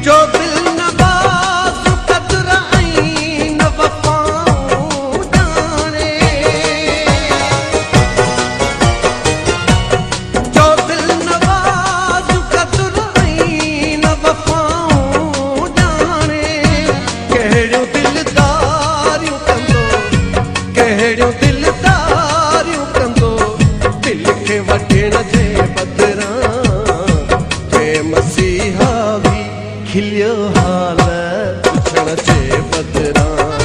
جو دل نواز قدر ۽ نه وفائون ڄاڻي. جو دل نواز قدر ۽ نه وفائون ڄاڻي. ڪهڙيون دلداريون ڪندو، ڪهڙيون دلداريون ڪندو، دل کي وڍڻ جي بدران جي مسيحا به کليو حال پڇڻ جي بدران.